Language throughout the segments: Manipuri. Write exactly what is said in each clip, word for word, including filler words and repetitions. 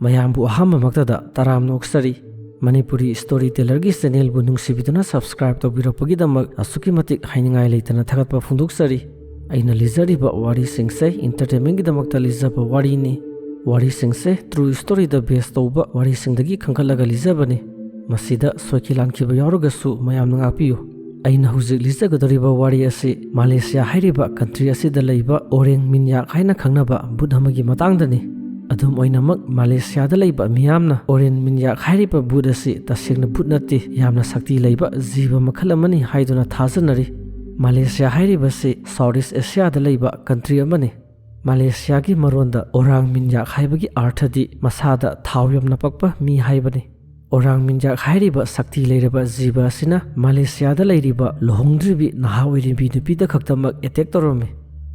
ꯃꯌꯥꯝꯕꯨ ꯑꯍꯥꯟꯕꯃꯛꯇꯗ ꯇꯔꯥꯝꯅ ꯑꯣꯛꯆꯔꯤ꯫ ꯃꯅꯤꯄꯨꯔꯤ ꯁ꯭ꯇꯣꯔꯤ ꯇꯦꯂꯔꯒꯤ ꯆꯦꯅꯦꯜꯕꯨ ꯅꯨꯡꯁꯤꯕꯤꯗꯨꯅ ꯁꯕꯁꯀ꯭ꯔꯥꯏꯕ ꯇꯧꯕꯤꯔꯛꯄꯒꯤꯗꯃꯛ ꯑꯁꯨꯛꯀꯤ ꯃꯇꯤꯛ ꯍꯥꯏꯅꯤꯡꯉꯥꯏ ꯂꯩꯇꯅ ꯊꯥꯒꯠꯄ ꯐꯣꯡꯗꯣꯛꯆꯔꯤ꯫ ꯑꯩꯅ ꯂꯤꯖꯔꯤꯕ ꯋꯥꯔꯤꯁꯤꯡꯁꯦ ꯏꯟꯇꯔꯇꯦꯟꯃꯦꯟꯒꯤꯗꯃꯛꯇ ꯂꯤꯖꯕ ꯋꯥꯔꯤꯅꯤ꯫ ꯋꯥꯔꯤꯁꯤꯡꯁꯦ ꯇ꯭ꯔꯨ ꯁ꯭ꯇꯣꯔꯤꯗ ꯕꯦꯁ ꯇꯧꯕ ꯋꯥꯔꯤꯁꯤꯡꯗꯒꯤ ꯈꯟꯒꯠꯂꯒ ꯂꯤꯖꯕꯅꯤ꯫ ꯃꯁꯤꯗ ꯁꯣꯏꯈꯤ ꯂꯥꯟꯈꯤꯕ ꯌꯥꯎꯔꯒꯁꯨ ꯃꯌꯥꯝꯅ ꯉꯥꯛꯄꯤꯌꯨ꯫ ꯑꯩꯅ ꯍꯧꯖꯤꯛ ꯂꯤꯖꯒꯗꯧꯔꯤꯕ ꯋꯥꯔꯤ ꯑꯁꯤ ꯃꯥꯂꯦꯁꯤꯌꯥ ꯍꯥꯏꯔꯤꯕ ꯀꯟꯇ꯭ꯔꯤ ꯑꯁꯤꯗ ꯂꯩꯕ ꯑꯣꯔꯦꯡ ꯃꯤꯟꯌꯥꯛ ꯍꯥꯏꯅ ꯈꯪꯅꯕ ꯚꯨꯠ ꯑꯃꯒꯤ ꯃꯇꯥꯡꯗꯅꯤ꯫ ꯑꯗꯨꯝ ꯑꯣꯏꯅꯃꯛ, ꯃꯥꯂꯦꯁꯤꯌꯥꯗ ꯂꯩꯕ ꯃꯤꯌꯥꯝꯅ ꯑꯣꯔꯦꯡ ꯃꯤꯟꯌꯥꯛ ꯍꯥꯏꯔꯤꯕ ꯚꯨꯠ ꯑꯁꯤ ꯇꯁꯦꯡꯅ ꯚꯨꯠ ꯅꯠꯇꯦ, ꯌꯥꯝꯅ ꯁꯛꯇꯤ ꯂꯩꯕ ꯖꯤꯕ ꯃꯈꯜ ꯑꯃꯅꯤ ꯍꯥꯏꯗꯨꯅ ꯊꯥꯖꯅꯔꯤ꯫ ꯃꯥꯂꯦꯁꯤꯌꯥ ꯍꯥꯏꯔꯤꯕꯁꯤ ꯁꯥꯎꯠ ꯏꯁ ꯑꯦꯁꯤꯌꯥꯗ ꯂꯩꯕ ꯀꯟꯇ꯭ꯔꯤ ꯑꯃꯅꯤ꯫ ꯃꯥꯂꯦꯁꯤꯌꯥꯒꯤ ꯃꯔꯣꯟꯗ ꯑꯣꯔꯥꯡ ꯃꯤꯟꯌꯥꯛ ꯍꯥꯏꯕꯒꯤ ꯑꯥꯔꯊꯗꯤ ꯃꯁꯥꯗ ꯊꯥꯎ ꯌꯥꯝꯅ ꯄꯛꯄ ꯃꯤ ꯍꯥꯏꯕꯅꯤ꯫ ꯑꯣꯔꯥꯡ ꯃꯤꯟꯌꯥꯛ ꯍꯥꯏꯔꯤꯕ ꯁꯛꯇꯤ ꯂꯩꯔꯕ ꯖꯤꯕ ꯑꯁꯤꯅ ꯃꯥꯂꯦꯁꯤꯌꯥꯗ ꯂꯩꯔꯤꯕ ꯂꯨꯍꯣꯡꯗ꯭ꯔꯤꯕꯤ ꯅꯍꯥ ꯑꯣꯏꯔꯤꯕꯤ ꯅꯨꯄꯤꯗ ꯈꯛꯇꯃꯛ ꯑꯦꯇꯦꯛ ꯇꯧꯔꯝꯃꯤ꯫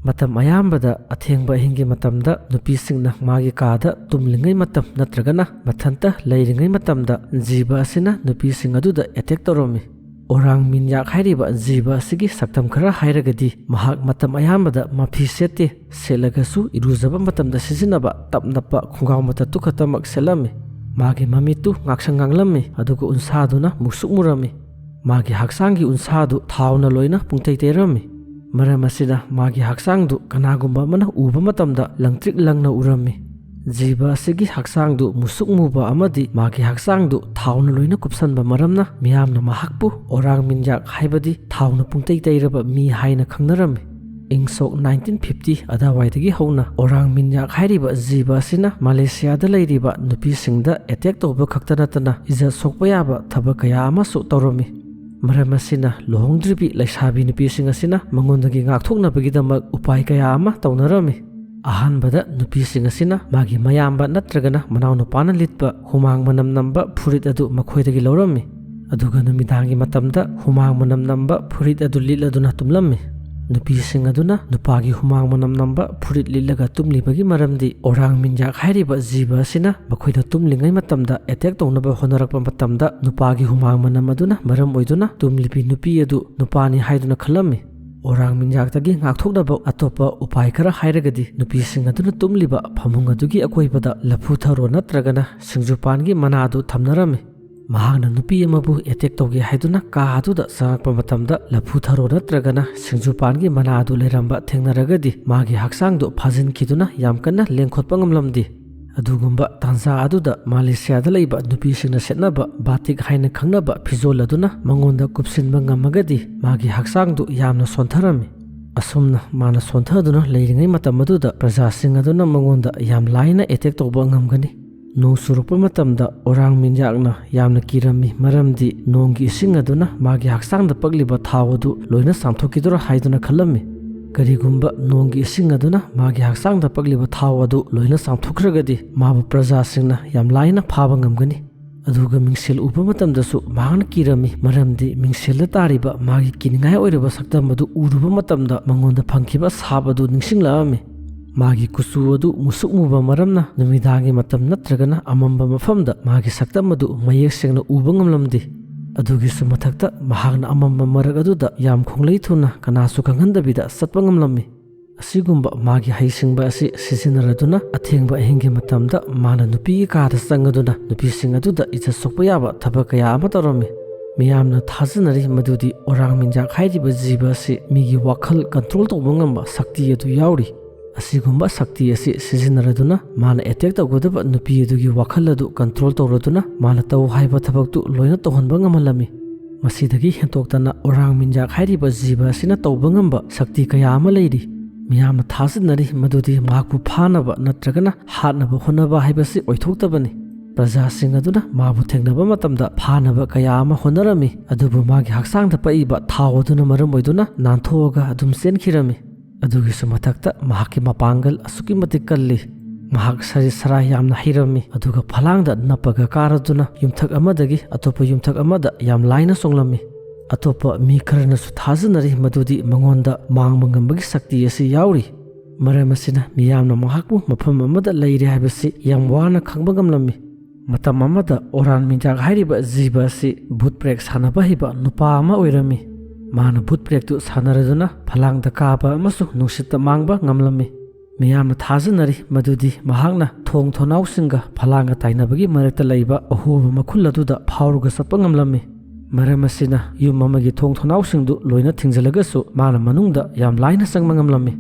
ꯃꯇꯝ ꯑꯌꯥꯝꯕꯗ ꯑꯊꯦꯡꯕ ꯑꯍꯤꯡꯒꯤ ꯃꯇꯝꯗ ꯅꯨꯄꯤꯁꯤꯡꯅ ꯃꯥꯒꯤ ꯀꯥꯗ ꯇꯨꯝꯂꯤꯉꯩ ꯃꯇꯝ ꯅꯠꯇ꯭ꯔꯒꯅ ꯃꯊꯟꯇ ꯂꯩꯔꯤꯉꯩ ꯃꯇꯝꯗ ꯖꯤꯕ ꯑꯁꯤꯅ ꯅꯨꯄꯤꯁꯤꯡ ꯑꯗꯨꯗ ꯑꯦꯇꯦꯛ ꯇꯧꯔꯝꯃꯤ꯫ ꯑꯣꯔꯥꯡ ꯃꯤꯟꯌꯥꯛ ꯍꯥꯏꯔꯤꯕ ꯖꯤꯕ ꯑꯁꯤꯒꯤ ꯁꯛꯇꯝ ꯈꯔ ꯍꯥꯏꯔꯒꯗꯤ, ꯃꯍꯥꯛ ꯃꯇꯝ ꯑꯌꯥꯝꯕꯗ ꯃꯐꯤ ꯁꯦꯠꯇꯦ, ꯁꯦꯠꯂꯒꯁꯨ ꯏꯔꯨꯖꯕ ꯃꯇꯝꯗ ꯁꯤꯖꯤꯟꯅꯕ ꯇꯞ ꯅꯞꯄ ꯈꯣꯡꯒ꯭ꯔꯥꯎ ꯃꯇꯠꯇꯨ ꯈꯛꯇꯃꯛ ꯁꯦꯠꯂꯝꯃꯤ꯫ ꯃꯥꯒꯤ ꯃꯃꯤꯠꯇꯨ ꯉꯥꯛꯁꯪ ꯉꯥꯡꯂꯝꯃꯤ, ꯑꯗꯨꯒ ꯎꯟꯁꯥꯗꯨꯅ ꯃꯨꯁꯨꯛ ꯃꯨꯔꯝꯃꯤ꯫ ꯃꯥꯒꯤ ꯍꯛꯆꯥꯡꯒꯤ ꯎꯟꯁꯥꯗꯨ ꯊꯥꯎꯅ ꯂꯣꯏꯅ ꯄꯨꯡꯇꯩ ꯇꯩꯔꯝꯃꯤ꯫ ꯃꯔꯝ ꯑꯁꯤꯅ ꯃꯥꯒꯤ ꯍꯛꯆꯥꯡꯗꯨ ꯀꯅꯥꯒꯨꯝꯕ ꯑꯃꯅ ꯎꯕ ꯃꯇꯝꯗ ꯂꯪꯇ꯭ꯔꯤꯛ ꯂꯪꯅ ꯎꯔꯝꯃꯤ꯫ ꯖꯤꯕ ꯑꯁꯤꯒꯤ ꯍꯛꯆꯥꯡꯗꯨ ꯃꯨꯁꯨꯛ ꯃꯨꯕ ꯑꯃꯗꯤ ꯃꯥꯒꯤ ꯍꯛꯆꯥꯡꯗꯨ ꯊꯥꯎꯅ ꯂꯣꯏꯅ ꯀꯨꯞꯁꯟꯕ ꯃꯔꯝꯅ ꯃꯤꯌꯥꯝꯅ ꯃꯍꯥꯛꯄꯨ ꯑꯣꯔꯥꯡ ꯃꯤꯟꯌꯥꯛ ꯍꯥꯏꯕꯗꯤ ꯊꯥꯎꯅ ꯄꯨꯡꯇꯩ ꯇꯩꯔꯕ ꯃꯤ ꯍꯥꯏꯅ ꯈꯪꯅꯔꯝꯃꯤ꯫ ꯏꯪ ꯁꯣꯛ ꯅꯥꯏꯟꯇꯤꯟ ꯐꯤꯐꯇꯤ ꯑꯗꯨꯋꯥꯏꯗꯒꯤ ꯍꯧꯅ ꯑꯣꯔꯥꯡ ꯃꯤꯟꯌꯥꯛ ꯍꯥꯏꯔꯤꯕ ꯖꯤꯕ ꯑꯁꯤꯅ ꯃꯥꯂꯦꯁꯤꯌꯥꯗ ꯂꯩꯔꯤꯕ ꯅꯨꯄꯤꯁꯤꯡꯗ ꯑꯦꯇꯦꯛ ꯇꯧꯕ ꯈꯛꯇ ꯅꯠꯇꯅ ꯏꯖꯠ ꯁꯣꯛꯄ ꯌꯥꯕ ꯊꯕꯛ ꯀꯌꯥ ꯑꯃꯁꯨ ꯇꯧꯔꯝꯃꯤ꯫ ꯃꯔꯝ ꯑꯁꯤꯅ ꯂꯨꯍꯣꯡꯗ꯭ꯔꯤꯕꯤ ꯂꯩꯁꯥꯕꯤ ꯅꯨꯄꯤꯁꯤꯡ ꯑꯁꯤꯅ ꯃꯉꯣꯟꯗꯒꯤ ꯉꯥꯛꯊꯣꯛꯅꯕꯒꯤꯗꯃꯛ ꯎꯄꯥꯏ ꯀꯌꯥ ꯑꯃ ꯇꯧꯅꯔꯝꯃꯤ꯫ ꯑꯍꯥꯟꯕꯗ ꯅꯨꯄꯤꯁꯤꯡ ꯑꯁꯤꯅ ꯃꯥꯒꯤ ꯃꯌꯥꯝꯕ ꯅꯠꯇ꯭ꯔꯒꯅ ꯃꯅꯥꯎꯅꯨꯄꯥꯅ ꯂꯤꯠꯄ ꯍꯨꯃꯥꯡ ꯃꯅꯝ ꯅꯝꯕ ꯐꯨꯔꯤꯠ ꯑꯗꯨ ꯃꯈꯣꯏꯗꯒꯤ ꯂꯧꯔꯝꯃꯤ꯫ ꯑꯗꯨꯒ ꯅꯨꯃꯤꯗꯥꯡꯒꯤ ꯃꯇꯝꯗ ꯍꯨꯃꯥꯡ ꯃꯅꯝ ꯅꯝꯕ ꯐꯨꯔꯤꯠ ꯑꯗꯨ ꯂꯤꯠꯂꯗꯨꯅ ꯇꯨꯝꯂꯝꯃꯤ꯫ ꯅꯨꯄꯤꯁꯤꯡ ꯑꯗꯨꯅ ꯅꯨꯄꯥꯒꯤ ꯍꯨꯃꯥꯡ ꯃꯅꯝ ꯅꯝꯕ ꯐꯨꯔꯤꯠ ꯂꯤꯠꯂꯒ ꯇꯨꯝꯂꯤꯕꯒꯤ ꯃꯔꯝꯗꯤ ꯑꯣꯔꯥꯡ ꯃꯤꯟꯌꯥꯛ ꯍꯥꯏꯔꯤꯕ ꯖꯤꯕ ꯑꯁꯤꯅ ꯃꯈꯣꯏꯅ ꯇꯨꯝꯂꯤꯉꯩ ꯃꯇꯝꯗ ꯑꯦꯇꯦꯛ ꯇꯧꯅꯕ ꯍꯣꯠꯅꯔꯛꯄ ꯃꯇꯝꯗ ꯅꯨꯄꯥꯒꯤ ꯍꯨꯃꯥꯡ ꯃꯅꯝ ꯑꯗꯨꯅ ꯃꯔꯝ ꯑꯣꯏꯗꯨꯅ ꯇꯨꯝꯂꯤꯕꯤ ꯅꯨꯄꯤ ꯑꯗꯨ ꯅꯨꯄꯥꯅꯤ ꯍꯥꯏꯗꯨꯅ ꯈꯜꯂꯝꯃꯤ꯫ ꯑꯣꯔꯥꯡ ꯃꯤꯟꯌꯥꯛꯇꯒꯤ ꯉꯥꯛꯊꯣꯛꯅꯕ ꯑꯇꯣꯞꯄ ꯎꯄꯥꯏ ꯈꯔ ꯍꯥꯏꯔꯒꯗꯤ, ꯅꯨꯄꯤꯁꯤꯡ ꯑꯗꯨꯅ ꯇꯨꯝꯂꯤꯕ ꯐꯃꯨꯡ ꯑꯗꯨꯒꯤ ꯑꯀꯣꯏꯕꯗ ꯂꯐꯨ ꯊꯔꯣ ꯅꯠꯇ꯭ꯔꯒꯅ ꯁꯤꯡꯖꯨꯄꯥꯟꯒꯤ ꯃꯅꯥ ꯑꯗꯨ ꯊꯝꯅꯔꯝꯃꯤ꯫ ꯃꯍꯥꯛꯅ ꯅꯨꯄꯤ ꯑꯃꯕꯨ ꯑꯦꯇꯦꯛ ꯇꯧꯒꯦ ꯍꯥꯏꯗꯨꯅ ꯀꯥ ꯑꯗꯨꯗ ꯆꯪꯉꯛꯄ ꯃꯇꯝꯗ, ꯂꯐꯨ ꯊꯔꯣ ꯅꯠꯇ꯭ꯔꯒꯅ ꯁꯤꯡꯖꯨꯄꯥꯟꯒꯤ ꯃꯅꯥ ꯑꯗꯨ ꯂꯩꯔꯝꯕ ꯊꯦꯡꯅꯔꯒꯗꯤ, ꯃꯥꯒꯤ ꯍꯛꯆꯥꯡꯗꯨ ꯐꯥꯖꯤꯟꯈꯤꯗꯨꯅ ꯌꯥꯝ ꯀꯟꯅ ꯂꯦꯡꯈꯠꯄ ꯉꯝꯂꯝꯗꯦ꯫ ꯑꯗꯨꯒꯨꯝꯕ ꯇꯥꯟꯖꯥ ꯑꯗꯨꯗ ꯃꯥꯂꯦꯁꯤꯌꯥꯗ ꯂꯩꯕ ꯅꯨꯄꯤꯁꯤꯡꯅ ꯁꯦꯠꯅꯕ ꯕꯥꯇꯤꯛ ꯍꯥꯏꯅ ꯈꯪꯅꯕ ꯐꯤꯖꯣꯜ ꯑꯗꯨꯅ ꯃꯉꯣꯟꯗ ꯀꯨꯞꯁꯤꯟꯕ ꯉꯝꯃꯒꯗꯤ, ꯃꯥꯒꯤ ꯍꯛꯆꯥꯡꯗꯨ ꯌꯥꯝꯅ ꯁꯣꯟꯊꯔꯝꯃꯤ꯫ ꯑꯁꯨꯝꯅ ꯃꯥꯅ ꯁꯣꯟꯊꯗꯨꯅ ꯂꯩꯔꯤꯉꯩ ꯃꯇꯝ ꯑꯗꯨꯗ ꯄ꯭ꯔꯖꯥꯁꯤꯡ ꯑꯗꯨꯅ ꯃꯉꯣꯟꯗ ꯌꯥꯝ ꯂꯥꯏꯅ ꯑꯦꯇꯦꯛ ꯇꯧꯕ ꯉꯝꯒꯅꯤ꯫ ꯅꯣꯡ ꯆꯨꯔꯛꯄ ꯃꯇꯝꯗ ꯑꯣꯔꯥꯡ ꯃꯤꯟꯌꯥꯛꯅ ꯌꯥꯝꯅ ꯀꯤꯔꯝꯃꯤ, ꯃꯔꯝꯗꯤ ꯅꯣꯡꯒꯤ ꯏꯁꯤꯡ ꯑꯗꯨꯅ ꯃꯥꯒꯤ ꯍꯛꯆꯥꯡꯗ ꯄꯛꯂꯤꯕ ꯊꯥꯎ ꯑꯗꯨ ꯂꯣꯏꯅ ꯆꯥꯝꯊꯣꯛꯈꯤꯗꯣꯔꯥ ꯍꯥꯏꯗꯨꯅ ꯈꯜꯂꯝꯃꯤ꯫ ꯀꯔꯤꯒꯨꯝꯕ ꯅꯣꯡꯒꯤ ꯏꯁꯤꯡ ꯑꯗꯨꯅ ꯃꯥꯒꯤ ꯍꯛꯆꯥꯡꯗ ꯄꯛꯂꯤꯕ ꯊꯥꯎ ꯑꯗꯨ ꯂꯣꯏꯅ ꯆꯥꯝꯊꯣꯛꯈ꯭ꯔꯒꯗꯤ, ꯃꯥꯕꯨ ꯄ꯭ꯔꯖꯥꯁꯤꯡꯅ ꯌꯥꯝ ꯂꯥꯏꯅ ꯐꯥꯕ ꯉꯝꯒꯅꯤ꯫ ꯑꯗꯨꯒ ꯃꯤꯡꯁꯦꯜ ꯎꯕ ꯃꯇꯝꯗꯁꯨ ꯃꯍꯥꯛꯅ ꯀꯤꯔꯝꯃꯤ, ꯃꯔꯝꯗꯤ ꯃꯤꯡꯁꯦꯜꯗ ꯇꯥꯔꯤꯕ ꯃꯥꯒꯤ ꯀꯤꯅꯤꯡꯉꯥꯏ ꯑꯣꯏꯔꯕ ꯁꯛꯇꯝ ꯑꯗꯨ ꯎꯔꯨꯕ ꯃꯇꯝꯗ ꯃꯉꯣꯟꯗ ꯐꯪꯈꯤꯕ ꯁꯥꯞ ꯑꯗꯨ ꯅꯤꯡꯁꯤꯡꯂꯛꯑꯝꯃꯤ꯫ ꯃꯥꯒꯤ ꯀꯨꯆꯨ ꯑꯗꯨ ꯃꯨꯁꯨꯛ ꯃꯨꯕ ꯃꯔꯝꯅ ꯅꯨꯃꯤꯗꯥꯡꯒꯤ ꯃꯇꯝ ꯅꯠꯇ꯭ꯔꯒꯅ ꯑꯃꯝꯕ ꯃꯐꯝꯗ ꯃꯥꯒꯤ ꯁꯛꯇꯝ ꯑꯗꯨ ꯃꯌꯦꯛ ꯁꯦꯡꯅ ꯎꯕ ꯉꯝꯂꯝꯗꯦ꯫ ꯑꯗꯨꯒꯤꯁꯨ ꯃꯊꯛꯇ, ꯃꯍꯥꯛꯅ ꯑꯃꯝꯕ ꯃꯔꯛ ꯑꯗꯨꯗ ꯌꯥꯝ ꯈꯣꯡꯂꯩ ꯊꯨꯅ ꯀꯅꯥꯁꯨ ꯈꯪꯍꯟꯗꯕꯤꯗ ꯆꯠꯄ ꯉꯝꯂꯝꯃꯤ꯫ ꯑꯁꯤꯒꯨꯝꯕ ꯃꯥꯒꯤ ꯍꯩꯁꯤꯡꯕ ꯑꯁꯤ ꯁꯤꯖꯤꯟꯅꯔꯗꯨꯅ, ꯑꯊꯦꯡꯕ ꯑꯍꯤꯡꯒꯤ ꯃꯇꯝꯗ ꯃꯥꯅ ꯅꯨꯄꯤꯒꯤ ꯀꯥꯗ ꯆꯪꯉꯗꯨꯅ ꯅꯨꯄꯤꯁꯤꯡ ꯑꯗꯨꯗ ꯏꯖꯠ ꯁꯣꯛꯄ ꯌꯥꯕ ꯊꯕꯛ ꯀꯌꯥ ꯑꯃ ꯇꯧꯔꯝꯃꯤ꯫ ꯃꯤꯌꯥꯝꯅ ꯊꯥꯖꯅꯔꯤ ꯃꯗꯨꯗꯤ ꯑꯣꯔꯥꯡ ꯃꯤꯟꯖꯥꯛ ꯍꯥꯏꯔꯤꯕ ꯖꯤꯕ ꯑꯁꯤ ꯃꯤꯒꯤ ꯋꯥꯈꯜ ꯀꯟꯇ꯭ꯔꯣꯜ ꯇꯧꯕ ꯉꯝꯕ ꯁꯛꯇꯤ ꯑꯗꯨ ꯌꯥꯎꯔꯤ꯫ ꯑꯁꯤꯒꯨꯝꯕ ꯁꯛꯇꯤ ꯑꯁꯤ ꯁꯤꯖꯤꯟꯅꯔꯗꯨꯅ ꯃꯥꯅ ꯑꯦꯇꯦꯛ ꯇꯧꯒꯗꯕ ꯅꯨꯄꯤ ꯑꯗꯨꯒꯤ ꯋꯥꯈꯜ ꯑꯗꯨ ꯀꯟꯇ꯭ꯔꯣꯜ ꯇꯧꯔꯗꯨꯅ ꯃꯥꯅ ꯇꯧ ꯍꯥꯏꯕ ꯊꯕꯛꯇꯨ ꯂꯣꯏꯅ ꯇꯧꯍꯟꯕ ꯉꯝꯍꯜꯂꯝꯃꯤ꯫ ꯃꯁꯤꯗꯒꯤ ꯍꯦꯟꯗꯣꯛꯇꯅ ꯑꯣꯔꯥꯡ ꯃꯤꯟꯖꯥꯛ ꯍꯥꯏꯔꯤꯕ ꯖꯤꯕ ꯑꯁꯤꯅ ꯇꯧꯕ ꯉꯝꯕ ꯁꯛꯇꯤ ꯀꯌꯥ ꯑꯃ ꯂꯩꯔꯤ꯫ ꯃꯤꯌꯥꯝꯅ ꯊꯥꯖꯅꯔꯤ ꯃꯗꯨꯗꯤ ꯃꯍꯥꯛꯄꯨ ꯐꯥꯅꯕ ꯅꯠꯇ꯭ꯔꯒꯅ ꯍꯥꯠꯅꯕ ꯍꯣꯠꯅꯕ ꯍꯥꯏꯕꯁꯤ ꯑꯣꯏꯊꯣꯛꯇꯕꯅꯤ꯫ ꯄ꯭ꯔꯖꯥꯁꯤꯡ ꯑꯗꯨꯅ ꯃꯥꯕꯨ ꯊꯦꯡꯅꯕ ꯃꯇꯝꯗ ꯐꯥꯅꯕ ꯀꯌꯥ ꯑꯃ ꯍꯣꯠꯅꯔꯝꯃꯤ, ꯑꯗꯨꯕꯨ ꯃꯥꯒꯤ ꯍꯛꯆꯥꯡꯗ ꯄꯛꯏꯕ ꯊꯥꯎ ꯑꯗꯨꯅ ꯃꯔꯝ ꯑꯣꯏꯗꯨꯅ ꯅꯥꯟꯊꯣꯛꯑꯒ ꯑꯗꯨꯝ ꯆꯦꯟꯈꯤꯔꯝꯃꯤ꯫ ꯑꯗꯨꯒꯤꯁꯨ ꯃꯊꯛꯇ, ꯃꯍꯥꯛꯀꯤ ꯃꯄꯥꯡꯒꯜ ꯑꯁꯨꯛꯀꯤ ꯃꯇꯤꯛ ꯀꯜꯂꯤ꯫ ꯃꯍꯥꯛ ꯁꯔꯤꯠ ꯁꯔꯥ ꯌꯥꯝꯅ ꯍꯩꯔꯝꯃꯤ, ꯑꯗꯨꯒ ꯐꯂꯥꯡꯗ ꯅꯞꯄꯒ ꯀꯥꯔꯗꯨꯅ ꯌꯨꯝꯊꯛ ꯑꯃꯗꯒꯤ ꯑꯇꯣꯞꯄ ꯌꯨꯝꯊꯛ ꯑꯃꯗ ꯌꯥꯝ ꯂꯥꯏꯅ ꯆꯣꯡꯂꯝꯃꯤ꯫ ꯑꯇꯣꯞꯄ ꯃꯤ ꯈꯔꯅꯁꯨ ꯊꯥꯖꯅꯔꯤ ꯃꯗꯨꯗꯤ ꯃꯉꯣꯟꯗ ꯃꯥꯡꯕ ꯉꯝꯕꯒꯤ ꯁꯛꯇꯤ ꯑꯁꯤ ꯌꯥꯎꯔꯤ꯫ ꯃꯔꯝ ꯑꯁꯤꯅ, ꯃꯤꯌꯥꯝꯅ ꯃꯍꯥꯛꯄꯨ ꯃꯐꯝ ꯑꯃꯗ ꯂꯩꯔꯦ ꯍꯥꯏꯕꯁꯤ ꯌꯥꯝ ꯋꯥꯅ ꯈꯪꯕ ꯉꯝꯂꯝꯃꯤ꯫ ꯃꯇꯝ ꯑꯃꯗ ꯑꯣꯔꯥꯟ ꯃꯤꯟꯖꯥꯛ ꯍꯥꯏꯔꯤꯕ ꯖꯤꯕ ꯑꯁꯤ ꯚꯨꯠ ꯄ꯭ꯔꯦꯛ ꯁꯥꯟꯅꯕ ꯍꯩꯕ ꯅꯨꯄꯥ ꯑꯃ ꯑꯣꯏꯔꯝꯃꯤ꯫ ꯃꯥꯅ ꯕꯨꯠ ꯕ꯭ꯔꯦꯛꯇꯨ ꯁꯥꯟꯅꯔꯗꯨꯅ ꯐꯂꯥꯡꯗ ꯀꯥꯕ ꯑꯃꯁꯨꯡ ꯅꯨꯡꯁꯤꯠꯇ ꯃꯥꯡꯕ ꯉꯝꯂꯝꯃꯤ꯫ ꯃꯤꯌꯥꯝꯅ ꯊꯥꯖꯅꯔꯤ ꯃꯗꯨꯗꯤ ꯃꯍꯥꯛꯅ ꯊꯣꯡ ꯊꯣꯡꯅꯥꯎꯁꯤꯡꯒ ꯐꯂꯥꯡꯒ ꯇꯥꯏꯅꯕꯒꯤ ꯃꯔꯛꯇ ꯂꯩꯕ ꯑꯍꯣꯕ ꯃꯈꯨꯜ ꯑꯗꯨꯗ ꯐꯥꯎꯔꯒ ꯆꯠꯄ ꯉꯝꯂꯝꯃꯤ꯫ ꯃꯔꯝ ꯑꯁꯤꯅ ꯌꯨꯝ ꯑꯃꯒꯤ ꯊꯣꯡ ꯊꯣꯡꯅꯥꯎꯁꯤꯡꯗꯨ ꯂꯣꯏꯅ ꯊꯤꯡꯖꯤꯜꯂꯒꯁꯨ ꯃꯥꯅ ꯃꯅꯨꯡꯗ ꯌꯥꯝ ꯂꯥꯏꯅ ꯆꯪꯕ ꯉꯝꯂꯝꯃꯤ꯫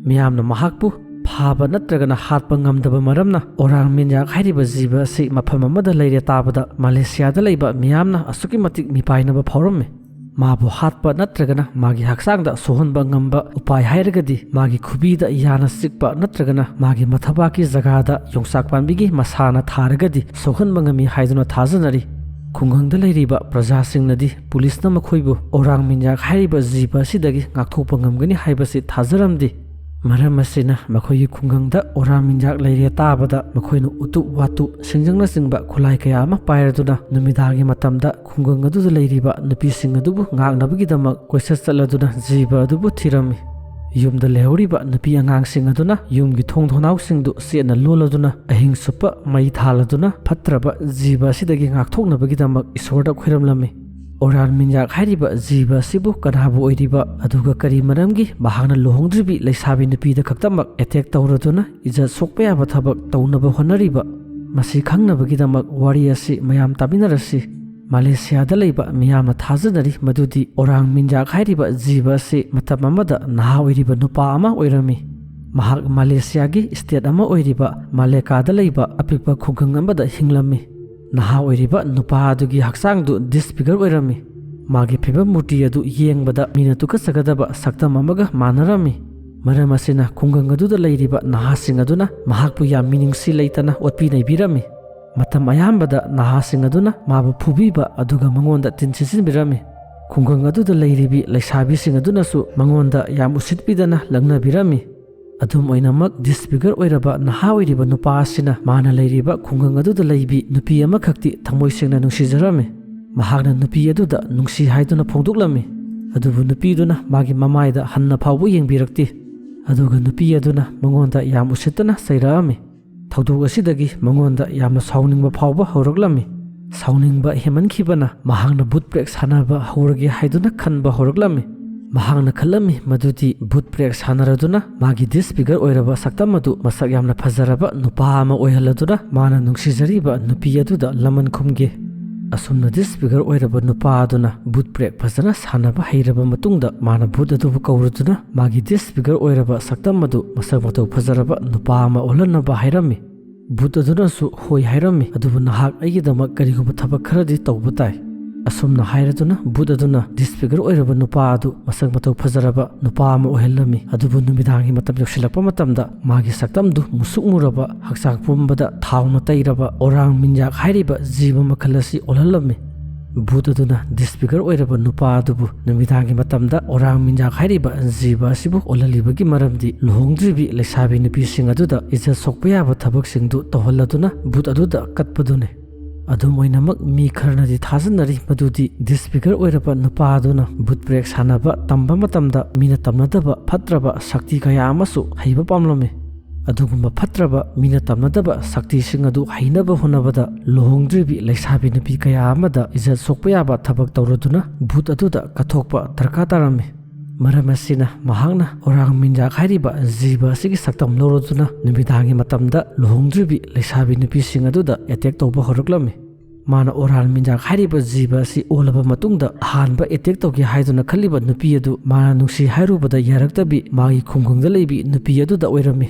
ꯃꯤꯌꯥꯝꯅ ꯃꯍꯥꯛꯄꯨ ꯐꯥꯕ ꯅꯠꯇ꯭ꯔꯒꯅ ꯍꯥꯠꯄ ꯉꯝꯗꯕ ꯃꯔꯝꯅ ꯑꯣꯔꯥꯡ ꯃꯤꯟꯌꯥꯛ ꯍꯥꯏꯔꯤꯕ ꯖꯤꯕ ꯑꯁꯤ ꯃꯐꯝ ꯑꯃꯗ ꯂꯩꯔꯦ ꯇꯥꯕꯗ ꯃꯥꯂꯦꯁꯤꯌꯥꯗ ꯂꯩꯕ ꯃꯤꯌꯥꯝꯅ ꯑꯁꯨꯛꯀꯤ ꯃꯇꯤꯛ ꯃꯤꯄꯥꯏꯅꯕ ꯐꯥꯎꯔꯝꯃꯤ꯫ ꯃꯥꯕꯨ ꯍꯥꯠꯄ ꯅꯠꯇ꯭ꯔꯒꯅ ꯃꯥꯒꯤ ꯍꯛꯆꯥꯡꯗ ꯁꯣꯛꯍꯟꯕ ꯉꯝꯕ ꯎꯄꯥꯏ ꯍꯥꯏꯔꯒꯗꯤ ꯃꯥꯒꯤ ꯈꯨꯕꯤꯗ ꯌꯥꯅ ꯆꯤꯛꯄ ꯅꯠꯇ꯭ꯔꯒꯅ ꯃꯥꯒꯤ ꯃꯊꯕꯥꯛꯀꯤ ꯖꯒꯥꯗ ꯌꯣꯡꯆꯥꯛ ꯄꯥꯝꯕꯤꯒꯤ ꯃꯁꯥꯅ ꯊꯥꯔꯒꯗꯤ ꯁꯣꯛꯍꯟꯕ ꯉꯝꯃꯤ ꯍꯥꯏꯗꯨꯅ ꯊꯥꯖꯅꯔꯤ꯫ ꯈꯨꯡꯒꯪꯗ ꯂꯩꯔꯤꯕ ꯄ꯭ꯔꯖꯥꯁꯤꯡꯅꯗꯤ ꯄꯨꯂꯤꯁꯅ ꯃꯈꯣꯏꯕꯨ ꯑꯣꯔꯥꯡ ꯃꯤꯟꯌꯥꯛ ꯍꯥꯏꯔꯤꯕ ꯖꯤꯕ ꯑꯁꯤꯗꯒꯤ ꯉꯥꯛꯊꯣꯛꯄ ꯉꯝꯒꯅꯤ ꯍꯥꯏꯕꯁꯤ ꯊꯥꯖꯔꯝꯗꯦ꯫ ꯃꯔꯝ ꯑꯁꯤꯅ ꯃꯈꯣꯏꯒꯤ ꯈꯨꯡꯒꯪꯗ ꯑꯣꯔꯥꯡ ꯃꯤꯟꯌꯥꯛ ꯂꯩꯔꯦ ꯇꯥꯕꯗ ꯃꯈꯣꯏꯅ ꯎꯇꯨꯞ ꯋꯥꯇꯨꯞ ꯁꯤꯡꯖꯪꯅꯆꯤꯡꯕ ꯈꯨꯠꯂꯥꯏ ꯀꯌꯥ ꯑꯃ ꯄꯥꯏꯔꯗꯨꯅ ꯅꯨꯃꯤꯗꯥꯡꯒꯤ ꯃꯇꯝꯗ ꯈꯨꯡꯒꯪ ꯑꯗꯨꯗ ꯂꯩꯔꯤꯕ ꯅꯨꯄꯤꯁꯤꯡ ꯑꯗꯨꯕꯨ ꯉꯥꯛꯅꯕꯒꯤꯗꯃꯛ ꯀꯣꯏꯆꯠ ꯆꯠꯂꯗꯨꯅ ꯖꯤꯕ ꯑꯗꯨꯕꯨ ꯊꯤꯔꯝꯃꯤ꯫ ꯌꯨꯝꯗ ꯂꯩꯍꯧꯔꯤꯕ ꯅꯨꯄꯤ ꯑꯉꯥꯡꯁꯤꯡ ꯑꯗꯨꯅ ꯌꯨꯝꯒꯤ ꯊꯣꯡ ꯊꯣꯡꯅꯥꯎꯁꯤꯡꯗꯨ ꯆꯦꯠꯅ ꯂꯣꯜꯂꯗꯨꯅ ꯑꯍꯤꯡ ꯆꯨꯞꯄ ꯃꯩ ꯊꯥꯜꯂꯗꯨꯅ ꯐꯠꯇ꯭ꯔꯕ ꯖꯤꯕ ꯑꯁꯤꯗꯒꯤ ꯉꯥꯛꯊꯣꯛꯅꯕꯒꯤꯗꯃꯛ ꯏꯁꯣꯔꯗ ꯈꯣꯏꯔꯝꯂꯝꯃꯤ꯫ ꯑꯣꯔꯥꯟ ꯃꯤꯟꯌꯥꯛ ꯍꯥꯏꯔꯤꯕ ꯖꯤꯕ ꯑꯁꯤꯕꯨ ꯀꯅꯥꯕꯨ ꯑꯣꯏꯔꯤꯕ, ꯑꯗꯨꯒ ꯀꯔꯤ ꯃꯔꯝꯒꯤ ꯃꯍꯥꯛꯅ ꯂꯨꯍꯣꯡꯗ꯭ꯔꯤꯕꯤ ꯂꯩꯁꯥꯕꯤ ꯅꯨꯄꯤꯗ ꯈꯛꯇꯃꯛ ꯑꯦꯇꯦꯛ ꯇꯧꯔꯗꯨꯅ ꯏꯖꯠ ꯁꯣꯛꯄ ꯌꯥꯕ ꯊꯕꯛ ꯇꯧꯅꯕ ꯍꯣꯠꯅꯔꯤꯕ? ꯃꯁꯤ ꯈꯪꯅꯕꯒꯤꯗꯃꯛ ꯋꯥꯔꯤ ꯑꯁꯤ ꯃꯌꯥꯝ ꯇꯥꯃꯤꯟꯅꯔꯁꯤ꯫ ꯃꯥꯂꯦꯁꯤꯌꯥꯗ ꯂꯩꯕ ꯃꯤꯌꯥꯝꯅ ꯊꯥꯖꯅꯔꯤ ꯃꯗꯨꯗꯤ ꯑꯣꯔꯥꯡ ꯃꯤꯟꯌꯥꯛ ꯍꯥꯏꯔꯤꯕ ꯖꯤꯕ ꯑꯁꯤ ꯃꯇꯝ ꯑꯃꯗ ꯅꯍꯥ ꯑꯣꯏꯔꯤꯕ ꯅꯨꯄꯥ ꯑꯃ ꯑꯣꯏꯔꯝꯃꯤ꯫ ꯃꯍꯥꯛ ꯃꯥꯂꯦꯁꯤꯌꯥꯒꯤ ꯁ꯭ꯇꯦꯠ ꯑꯃ ꯑꯣꯏꯔꯤꯕ ꯃꯥꯂꯦꯀꯥꯗ ꯂꯩꯕ ꯑꯄꯤꯛꯄ ꯈꯨꯡꯒꯪ ꯑꯃꯗ ꯍꯤꯡꯂꯝꯃꯤ꯫ ꯅꯍꯥ ꯑꯣꯏꯔꯤꯕ ꯅꯨꯄꯥ ꯑꯗꯨꯒꯤ ꯍꯛꯆꯥꯡꯗꯨ ꯗꯤꯁꯐꯤꯒꯔ ꯑꯣꯏꯔꯝꯃꯤ꯫ ꯃꯥꯒꯤ ꯐꯤꯕꯝ ꯃꯨꯔꯇꯤ ꯑꯗꯨ ꯌꯦꯡꯕꯗ ꯃꯤꯅ ꯇꯨꯀꯠꯆꯒꯗꯕ ꯁꯛꯇꯝ ꯑꯃꯒ ꯃꯥꯟꯅꯔꯝꯃꯤ꯫ ꯃꯔꯝ ꯑꯁꯤꯅ ꯈꯨꯡꯒꯪ ꯑꯗꯨꯗ ꯂꯩꯔꯤꯕ ꯅꯍꯥꯁꯤꯡ ꯑꯗꯨꯅ ꯃꯍꯥꯛꯄꯨ ꯌꯥꯝ ꯃꯤꯅꯨꯡꯁꯤ ꯂꯩꯇꯅ ꯑꯣꯠꯄꯤ ꯅꯩꯕꯤꯔꯝꯃꯤ꯫ ꯃꯇꯝ ꯑꯌꯥꯝꯕꯗ ꯅꯍꯥꯁꯤꯡ ꯑꯗꯨꯅ ꯃꯥꯕꯨ ꯐꯨꯕꯤꯕ ꯑꯗꯨꯒ ꯃꯉꯣꯟꯗ ꯇꯤꯟ ꯁꯤꯠꯆꯤꯟꯕꯤꯔꯝꯃꯤ꯫ ꯈꯨꯡꯒꯪ ꯑꯗꯨꯗ ꯂꯩꯔꯤꯕꯤ ꯂꯩꯁꯥꯕꯤꯁꯤꯡ ꯑꯗꯨꯅꯁꯨ ꯃꯉꯣꯟꯗ ꯌꯥꯝ ꯎꯁꯤꯠꯄꯤꯗꯅ ꯂꯛꯅꯕꯤꯔꯝꯃꯤ꯫ ꯑꯗꯨꯝ ꯑꯣꯏꯅꯃꯛ, ꯗꯤꯁꯐꯤꯒꯔ ꯑꯣꯏꯔꯕ ꯅꯍꯥ ꯑꯣꯏꯔꯤꯕ ꯅꯨꯄꯥ ꯑꯁꯤꯅ ꯃꯥꯅ ꯂꯩꯔꯤꯕ ꯈꯨꯡꯒꯪ ꯑꯗꯨꯗ ꯂꯩꯕꯤ ꯅꯨꯄꯤ ꯑꯃꯈꯛꯇꯤ ꯊꯃꯣꯏ ꯁꯦꯡꯅ ꯅꯨꯡꯁꯤꯖꯔꯝꯃꯤ꯫ ꯃꯍꯥꯛꯅ ꯅꯨꯄꯤ ꯑꯗꯨꯗ ꯅꯨꯡꯁꯤ ꯍꯥꯏꯗꯨꯅ ꯐꯣꯡꯗꯣꯛꯂꯝꯃꯤ꯫ ꯑꯗꯨꯕꯨ ꯅꯨꯄꯤꯗꯨꯅ ꯃꯥꯒꯤ ꯃꯃꯥꯏꯗ ꯍꯟꯅ ꯐꯥꯎꯕ ꯌꯦꯡꯕꯤꯔꯛꯇꯦ꯫ ꯑꯗꯨꯒ ꯅꯨꯄꯤ ꯑꯗꯨꯅ ꯃꯉꯣꯟꯗ ꯌꯥꯝ ꯎꯁꯤꯠꯇꯅ ꯆꯩꯔꯛꯑꯝꯃꯤ꯫ ꯊꯧꯗꯣꯛ ꯑꯁꯤꯗꯒꯤ ꯃꯉꯣꯟꯗ ꯌꯥꯝꯅ ꯁꯥꯎꯅꯤꯡꯕ ꯐꯥꯎꯕ ꯍꯧꯔꯛꯂꯝꯃꯤ꯫ ꯁꯥꯎꯅꯤꯡꯕ ꯍꯦꯟꯃꯟꯈꯤꯕꯅ ꯃꯍꯥꯛꯅ ꯚꯨꯠ ꯄ꯭ꯔꯦꯛ ꯁꯥꯟꯅꯕ ꯍꯧꯔꯒꯦ ꯍꯥꯏꯗꯨꯅ ꯈꯟꯕ ꯍꯧꯔꯛꯂꯝꯃꯤ꯫ ꯃꯍꯥꯛꯅ ꯈꯜꯂꯝꯃꯤ ꯃꯗꯨꯗꯤ ꯚꯨꯠ ꯄ꯭ꯔꯦꯛ ꯁꯥꯟꯅꯔꯗꯨꯅ ꯃꯥꯒꯤ ꯗꯤꯁꯐꯤꯒꯔ ꯑꯣꯏꯔꯕ ꯁꯛꯇꯝ ꯑꯗꯨ ꯃꯁꯛ ꯌꯥꯝꯅ ꯐꯖꯔꯕ ꯅꯨꯄꯥ ꯑꯃ ꯑꯣꯏꯍꯜꯂꯗꯨꯅ ꯃꯥꯅ ꯅꯨꯡꯁꯤꯖꯔꯤꯕ ꯅꯨꯄꯤ ꯑꯗꯨꯗ ꯂꯃꯟ ꯈꯨꯝꯒꯦ꯫ ꯑꯁꯨꯝꯅ ꯗꯤꯁꯐꯤꯒꯔ ꯑꯣꯏꯔꯕ ꯅꯨꯄꯥ ꯑꯗꯨꯅ ꯚꯨꯠ ꯄ꯭ꯔꯦꯛ ꯐꯖꯅ ꯁꯥꯟꯅꯕ ꯍꯩꯔꯕ ꯃꯇꯨꯡꯗ ꯃꯥꯅ ꯚꯨꯠ ꯑꯗꯨꯕꯨ ꯀꯧꯔꯗꯨꯅ ꯃꯥꯒꯤ ꯗꯤꯁꯐꯤꯒꯔ ꯑꯣꯏꯔꯕ ꯁꯛꯇꯝ ꯑꯗꯨ ꯃꯁꯛ ꯃꯇꯧ ꯐꯖꯔꯕ ꯅꯨꯄꯥ ꯑꯃ ꯑꯣꯜꯍꯟꯅꯕ ꯍꯥꯏꯔꯝꯃꯤ꯫ ꯚꯨꯠ ꯑꯗꯨꯅꯁꯨ ꯍꯣꯏ ꯍꯥꯏꯔꯝꯃꯤ, ꯑꯗꯨꯕꯨ ꯅꯍꯥꯛ ꯑꯩꯒꯤꯗꯃꯛ ꯀꯔꯤꯒꯨꯝꯕ ꯊꯕꯛ ꯈꯔꯗꯤ ꯇꯧꯕ ꯇꯥꯏ꯫ ꯑꯁꯨꯝꯅ ꯍꯥꯏꯔꯗꯨꯅ ꯚꯨꯠ ꯑꯗꯨꯅ ꯗꯤꯁꯐꯤꯒꯔ ꯑꯣꯏꯔꯕ ꯅꯨꯄꯥ ꯑꯗꯨ ꯃꯁꯛ ꯃꯇꯧ ꯐꯖꯔꯕ ꯅꯨꯄꯥ ꯑꯃ ꯑꯣꯏꯍꯜꯂꯝꯃꯤ꯫ ꯑꯗꯨꯕꯨ ꯅꯨꯃꯤꯗꯥꯡꯒꯤ ꯃꯇꯝ ꯌꯧꯁꯤꯜꯂꯛꯄ ꯃꯇꯝꯗ ꯃꯥꯒꯤ ꯁꯛꯇꯝꯗꯨ ꯃꯨꯁꯨꯛ ꯃꯨꯔꯕ, ꯍꯛꯆꯥꯡ ꯄꯨꯝꯕꯗ ꯊꯥꯎꯅ ꯇꯩꯔꯕ ꯑꯣꯔꯥꯡ ꯃꯤꯟꯌꯥꯛ ꯍꯥꯏꯔꯤꯕ ꯖꯤꯕ ꯃꯈꯜ ꯑꯁꯤ ꯑꯣꯜꯍꯜꯂꯝꯃꯤ꯫ ꯚꯨꯠ ꯑꯗꯨꯅ ꯗꯤꯁꯐꯤꯒꯔ ꯑꯣꯏꯔꯕ ꯅꯨꯄꯥ ꯑꯗꯨꯕꯨ ꯅꯨꯃꯤꯗꯥꯡꯒꯤ ꯃꯇꯝꯗ ꯑꯣꯔꯥꯡ ꯃꯤꯟꯌꯥꯛ ꯍꯥꯏꯔꯤꯕ ꯖꯤꯕ ꯑꯁꯤꯕꯨ ꯑꯣꯜꯍꯜꯂꯤꯕꯒꯤ ꯃꯔꯝꯗꯤ ꯂꯨꯍꯣꯡꯗ꯭ꯔꯤꯕꯤ ꯂꯩꯁꯥꯕꯤ ꯅꯨꯄꯤꯁꯤꯡ ꯑꯗꯨꯗ ꯏꯖꯠ ꯁꯣꯛꯄ ꯌꯥꯕ ꯊꯕꯛꯁꯤꯡꯗꯨ ꯇꯧꯍꯜꯂꯗꯨꯅ ꯚꯨꯠ ꯑꯗꯨꯗ ꯀꯠꯄꯗꯨꯅꯤ꯫ ꯑꯗꯨꯝ ꯑꯣꯏꯅꯃꯛ, ꯃꯤ ꯈꯔꯅꯗꯤ ꯊꯥꯖꯅꯔꯤ ꯃꯗꯨꯗꯤ ꯗꯤꯁꯐꯤꯒꯔ ꯑꯣꯏꯔꯕ ꯅꯨꯄꯥ ꯑꯗꯨꯅ ꯚꯨꯠ ꯄ꯭ꯔꯦꯛ ꯁꯥꯟꯅꯕ ꯇꯝꯕ ꯃꯇꯝꯗ ꯃꯤꯅ ꯇꯝꯅꯗꯕ ꯐꯠꯇ꯭ꯔꯕ ꯁꯛꯇꯤ ꯀꯌꯥ ꯑꯃꯁꯨ ꯍꯩꯕ ꯄꯥꯝꯂꯝꯃꯤ꯫ ꯑꯗꯨꯒꯨꯝꯕ ꯐꯠꯇ꯭ꯔꯕ ꯃꯤꯅ ꯇꯝꯅꯗꯕ ꯁꯛꯇꯤꯁꯤꯡ ꯑꯗꯨ ꯍꯩꯅꯕ ꯍꯣꯠꯅꯕꯗ ꯂꯨꯍꯣꯡꯗ꯭ꯔꯤꯕꯤ ꯂꯩꯁꯥꯕꯤ ꯅꯨꯄꯤ ꯀꯌꯥ ꯑꯃꯗ ꯏꯖꯠ ꯁꯣꯛꯄ ꯌꯥꯕ ꯊꯕꯛ ꯇꯧꯔꯗꯨꯅ ꯚꯨꯠ ꯑꯗꯨꯗ ꯀꯠꯊꯣꯛꯄ ꯗꯔꯀꯥꯔ ꯇꯥꯔꯝꯃꯤ꯫ ꯃꯔꯝ ꯑꯁꯤꯅ ꯃꯍꯥꯛꯅ ꯑꯣꯔꯥꯡ ꯃꯤꯟꯖꯥꯛ ꯍꯥꯏꯔꯤꯕ ꯖꯤꯕ ꯑꯁꯤꯒꯤ ꯁꯛꯇꯝ ꯂꯧꯔꯗꯨꯅ ꯅꯨꯃꯤꯗꯥꯡꯒꯤ ꯃꯇꯝꯗ ꯂꯨꯍꯣꯡꯗ꯭ꯔꯤꯕꯤ ꯂꯩꯁꯥꯕꯤ ꯅꯨꯄꯤꯁꯤꯡ ꯑꯗꯨꯗ ꯑꯦꯇꯦꯛ ꯇꯧꯕ ꯍꯧꯔꯛꯂꯝꯃꯤ꯫ ꯃꯥꯅ ꯑꯣꯔꯥꯡ ꯃꯤꯟꯖꯥꯛ ꯍꯥꯏꯔꯤꯕ ꯖꯤꯕ ꯑꯁꯤ ꯑꯣꯜꯂꯕ ꯃꯇꯨꯡꯗ ꯑꯍꯥꯟꯕ ꯑꯦꯇꯦꯛ ꯇꯧꯒꯦ ꯍꯥꯏꯗꯨꯅ ꯈꯜꯂꯤꯕ ꯅꯨꯄꯤ ꯑꯗꯨ ꯃꯥꯅ ꯅꯨꯡꯁꯤ ꯍꯥꯏꯔꯨꯕꯗ ꯌꯥꯔꯛꯇꯕꯤ ꯃꯥꯒꯤ ꯈꯨꯡꯒꯪꯗ ꯂꯩꯕꯤ ꯅꯨꯄꯤ ꯑꯗꯨꯗ ꯑꯣꯏꯔꯝꯃꯤ꯫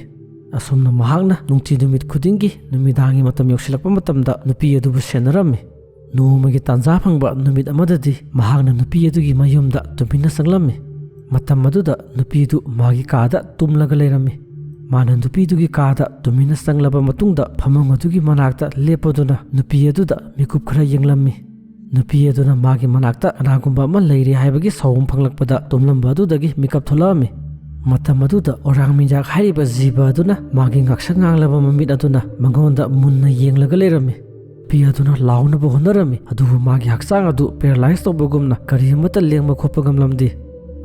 ꯑꯁꯨꯝꯅ ꯃꯍꯥꯛꯅ ꯅꯨꯡꯇꯤ ꯅꯨꯃꯤꯠ ꯈꯨꯗꯤꯡꯒꯤ ꯅꯨꯃꯤꯗꯥꯡꯒꯤ ꯃꯇꯝ ꯌꯧꯁꯤꯜꯂꯛꯄ ꯃꯇꯝꯗ ꯅꯨꯄꯤ ꯑꯗꯨꯕꯨ ꯁꯦꯟꯅꯔꯝꯃꯤ꯫ ꯅꯣꯡꯃꯒꯤ ꯇꯥꯟꯖꯥ ꯐꯪꯕ ꯅꯨꯃꯤꯠ ꯑꯃꯗꯗꯤ ꯃꯍꯥꯛꯅ ꯅꯨꯄꯤ ꯑꯗꯨꯒꯤ ꯃꯌꯨꯝꯗ ꯇꯨꯃꯤꯟꯅ ꯆꯪꯂꯝꯃꯤ꯫ ꯃꯇꯝ ꯑꯗꯨꯗ ꯅꯨꯄꯤꯗꯨ ꯃꯥꯒꯤ ꯀꯥꯗ ꯇꯨꯝꯂꯒ ꯂꯩꯔꯝꯃꯤ꯫ ꯃꯥꯅ ꯅꯨꯄꯤꯗꯨꯒꯤ ꯀꯥꯗ ꯇꯨꯃꯤꯟꯅ ꯆꯪꯂꯕ ꯃꯇꯨꯡꯗ ꯐꯃꯨꯡ ꯑꯗꯨꯒꯤ ꯃꯅꯥꯛꯇ ꯂꯦꯞꯄꯗꯨꯅ ꯅꯨꯄꯤ ꯑꯗꯨꯗ ꯃꯤꯀꯨꯞ ꯈꯔ ꯌꯦꯡꯂꯝꯃꯤ꯫ ꯅꯨꯄꯤ ꯑꯗꯨꯅ ꯃꯥꯒꯤ ꯃꯅꯥꯛꯇ ꯀꯅꯥꯒꯨꯝꯕ ꯑꯃ ꯂꯩꯔꯦ ꯍꯥꯏꯕꯒꯤ ꯁꯥꯑꯣꯝ ꯐꯪꯂꯛꯄꯗ ꯇꯨꯝꯂꯝꯕ ꯑꯗꯨꯗꯒꯤ ꯃꯤꯀꯞ ꯊꯣꯛꯂꯛꯑꯝꯃꯤ꯫ ꯃꯇꯝ ꯑꯗꯨꯗ ꯑꯣꯔꯥꯡ ꯃꯤꯟꯖꯥꯛ ꯍꯥꯏꯔꯤꯕ ꯖꯤꯕ ꯑꯗꯨꯅ ꯃꯥꯒꯤ ꯉꯥꯛꯁꯪ ꯉꯥꯡꯂꯕ ꯃꯃꯤꯠ ꯑꯗꯨꯅ ꯃꯉꯣꯟꯗ ꯃꯨꯟꯅ ꯌꯦꯡꯂꯒ ꯂꯩꯔꯝꯃꯤ꯫ ꯅꯨꯄꯤ ꯑꯗꯨꯅ ꯂꯥꯎꯅꯕ ꯍꯣꯠꯅꯔꯝꯃꯤ, ꯑꯗꯨꯕꯨ ꯃꯥꯒꯤ ꯍꯛꯆꯥꯡ ꯑꯗꯨ ꯄꯦꯔꯥꯂꯥꯏꯁ ꯇꯧꯕꯒꯨꯝꯅ ꯀꯔꯤ ꯑꯃꯠꯇ ꯂꯦꯡꯕ ꯈꯣꯠꯄ ꯉꯝꯂꯝꯗꯦ꯫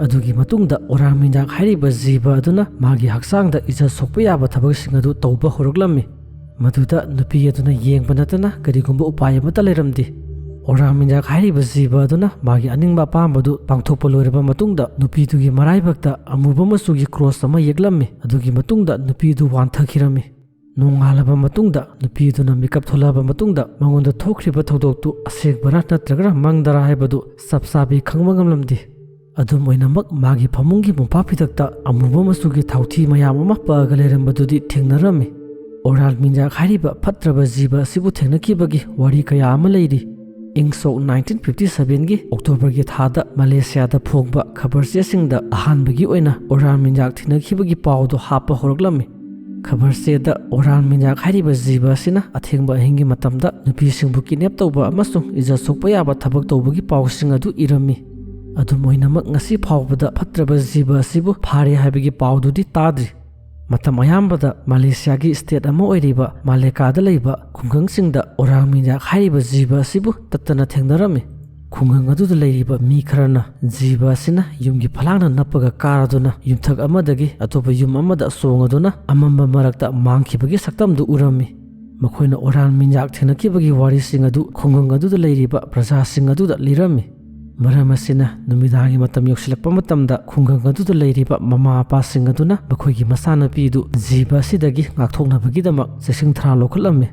ꯑꯗꯨꯒꯤ ꯃꯇꯨꯡꯗ ꯑꯣꯔꯥꯡ ꯃꯤꯟꯖꯥꯛ ꯍꯥꯏꯔꯤꯕ ꯖꯤꯕ ꯑꯗꯨꯅ ꯃꯥꯒꯤ ꯍꯛꯆꯥꯡꯗ ꯏꯖꯠ ꯁꯣꯛꯄ ꯌꯥꯕ ꯊꯕꯛꯁꯤꯡ ꯑꯗꯨ ꯇꯧꯕ ꯍꯧꯔꯛꯂꯝꯃꯤ꯫ ꯃꯗꯨꯗ ꯅꯨꯄꯤ ꯑꯗꯨꯅ ꯌꯦꯡꯕ ꯅꯠꯇꯅ ꯀꯔꯤꯒꯨꯝꯕ ꯎꯄꯥꯏ ꯑꯃꯠꯇ ꯂꯩꯔꯝꯗꯦ꯫ ꯑꯣꯔꯥꯡ ꯃꯤꯟꯌꯥꯛ ꯍꯥꯏꯔꯤꯕ ꯖꯤꯕ ꯑꯗꯨꯅ ꯃꯥꯒꯤ ꯑꯅꯤꯡꯕ ꯑꯄꯥꯝꯕꯗꯨ ꯄꯥꯡꯊꯣꯛꯄ ꯂꯣꯏꯔꯕ ꯃꯇꯨꯡꯗ, ꯅꯨꯄꯤꯗꯨꯒꯤ ꯃꯔꯥꯏꯕꯛꯇ ꯑꯃꯨꯕ ꯃꯆꯨꯒꯤ ꯀ꯭ꯔꯣꯁ ꯑꯃ ꯌꯦꯛꯂꯝꯃꯤ꯫ ꯑꯗꯨꯒꯤ ꯃꯇꯨꯡꯗ ꯅꯨꯄꯤꯗꯨ ꯋꯥꯟꯊꯈꯤꯔꯝꯃꯤ꯫ ꯅꯣꯡꯉꯥꯜꯂꯕ ꯃꯇꯨꯡꯗ, ꯅꯨꯄꯤꯗꯨꯅ ꯃꯤꯀꯞ ꯊꯣꯛꯂꯛꯂꯕ ꯃꯇꯨꯡꯗ, ꯃꯉꯣꯟꯗ ꯊꯣꯛꯈ꯭ꯔꯤꯕ ꯊꯧꯗꯣꯛꯇꯨ ꯑꯁꯦꯡꯕꯔꯥ ꯅꯠꯇ꯭ꯔꯒꯅ ꯃꯪꯗꯔꯥ ꯍꯥꯏꯕꯗꯨ ꯆꯞ ꯆꯥꯕꯤ ꯈꯪꯕ ꯉꯝꯂꯝꯗꯦ꯫ ꯑꯗꯨꯝ ꯑꯣꯏꯅꯃꯛ, ꯃꯥꯒꯤ ꯐꯃꯨꯡꯒꯤ ꯃꯣꯝꯄꯥꯛ ꯐꯤꯗꯛꯇ ꯑꯃꯨꯕ ꯃꯆꯨꯒꯤ ꯊꯥꯎꯊꯤ ꯃꯌꯥꯝ ꯑꯃ ꯄꯛꯑꯒ ꯂꯩꯔꯝꯕꯗꯨꯗꯤ ꯊꯦꯡꯅꯔꯝꯃꯤ꯫ ꯑꯣꯔꯥꯡ ꯃꯤꯟꯌꯥꯛ ꯍꯥꯏꯔꯤꯕ ꯐꯠꯇ꯭ꯔꯕ ꯖꯤꯕ ꯑꯁꯤꯕꯨ ꯊꯦꯡꯅꯈꯤꯕꯒꯤ ꯋꯥꯔꯤ ꯀꯌꯥ ꯑꯃ ꯂꯩꯔꯤ꯫ ꯏꯪ ꯁꯣꯛ ꯅꯥꯏꯟꯇꯤꯟ ꯐꯤꯐꯇꯤ ꯁꯚꯦꯟꯒꯤ ꯑꯣꯛꯇꯣꯕꯔꯒꯤ ꯊꯥꯗ ꯃꯂꯦꯁꯤꯌꯥꯗ ꯐꯣꯡꯕ ꯈꯕꯔ ꯆꯦꯁꯤꯡꯗ ꯑꯍꯥꯟꯕꯒꯤ ꯑꯣꯏꯅ ꯑꯣꯔꯥꯡ ꯃꯤꯟꯌꯥꯛ ꯊꯦꯡꯅꯈꯤꯕꯒꯤ ꯄꯥꯎꯗꯨ ꯍꯥꯞꯄ ꯍꯧꯔꯛꯂꯝꯃꯤ꯫ ꯈꯕꯔ ꯆꯦꯗ ꯑꯣꯔꯥꯡ ꯃꯤꯟꯌꯥꯛ ꯍꯥꯏꯔꯤꯕ ꯖꯤꯕ ꯑꯁꯤꯅ ꯑꯊꯦꯡꯕ ꯑꯍꯤꯡꯒꯤ ꯃꯇꯝꯗ ꯅꯨꯄꯤꯁꯤꯡꯕꯨ ꯀꯤꯗꯅꯦꯞ ꯇꯧꯕ ꯑꯃꯁꯨꯡ ꯏꯖꯠ ꯁꯣꯛꯄ ꯌꯥꯕ ꯊꯕꯛ ꯇꯧꯕꯒꯤ ꯄꯥꯎꯁꯤꯡ ꯑꯗꯨ ꯏꯔꯝꯃꯤ꯫ ꯑꯗꯨꯝ ꯑꯣꯏꯅꯃꯛ, ꯉꯁꯤ ꯐꯥꯎꯕꯗ ꯐꯠꯇ꯭ꯔꯕ ꯖꯤꯕ ꯑꯁꯤꯕꯨ ꯐꯥꯔꯦ ꯍꯥꯏꯕꯒꯤ ꯄꯥꯎꯗꯨꯗꯤ ꯇꯥꯗ꯭ꯔꯤ꯫ ꯃꯇꯝ ꯑꯌꯥꯝꯕꯗ ꯃꯂꯦꯁꯤꯌꯥꯒꯤ ꯁ꯭ꯇꯦꯠ ꯑꯃ ꯑꯣꯏꯔꯤꯕ ꯃꯥꯂꯦꯀꯥꯗ ꯂꯩꯕ ꯈꯨꯡꯒꯪꯁꯤꯡꯗ ꯑꯣꯔꯥꯡ ꯃꯤꯟꯌꯥꯛ ꯍꯥꯏꯔꯤꯕ ꯖꯤꯕ ꯑꯁꯤꯕꯨ ꯇꯠꯇꯅ ꯊꯦꯡꯅꯔꯝꯃꯤ꯫ ꯈꯨꯡꯒꯪ ꯑꯗꯨꯗ ꯂꯩꯔꯤꯕ ꯃꯤ ꯈꯔꯅ ꯖꯤꯕ ꯑꯁꯤꯅ ꯌꯨꯝꯒꯤ ꯐꯂꯥꯡꯗ ꯅꯞꯄꯒ ꯀꯥꯔꯗꯨꯅ ꯌꯨꯝꯊꯛ ꯑꯃꯗꯒꯤ ꯑꯇꯣꯞꯄ ꯌꯨꯝ ꯑꯃꯗ ꯆꯣꯡꯉꯗꯨꯅ ꯑꯃꯝꯕ ꯃꯔꯛꯇ ꯃꯥꯡꯈꯤꯕꯒꯤ ꯁꯛꯇꯝꯗꯨ ꯎꯔꯝꯃꯤ꯫ ꯃꯈꯣꯏꯅ ꯑꯣꯔꯥꯡ ꯃꯤꯟꯌꯥꯛ ꯊꯦꯡꯅꯈꯤꯕꯒꯤ ꯋꯥꯔꯤꯁꯤꯡ ꯑꯗꯨ ꯈꯨꯡꯒꯪ ꯑꯗꯨꯗ ꯂꯩꯔꯤꯕ ꯄ꯭ꯔꯖꯥꯁꯤꯡ ꯑꯗꯨꯗ ꯂꯤꯔꯝꯃꯤ꯫ ꯃꯔꯝ ꯑꯁꯤꯅ, ꯅꯨꯃꯤꯗꯥꯡꯒꯤ ꯃꯇꯝ ꯌꯧꯁꯤꯜꯂꯛꯄ ꯃꯇꯝꯗ ꯈꯨꯡꯒꯪ ꯑꯗꯨꯗ ꯂꯩꯔꯤꯕ ꯃꯃꯥ ꯃꯄꯥꯁꯤꯡ ꯑꯗꯨꯅ ꯃꯈꯣꯏꯒꯤ ꯃꯆꯥꯅꯨꯄꯤꯗꯨ ꯖꯤꯕ ꯑꯁꯤꯗꯒꯤ ꯉꯥꯛꯊꯣꯛꯅꯕꯒꯤꯗꯃꯛ ꯆꯦꯛꯁꯤꯟ ꯊꯧꯔꯥꯡ ꯂꯧꯈꯠꯂꯝꯃꯤ꯫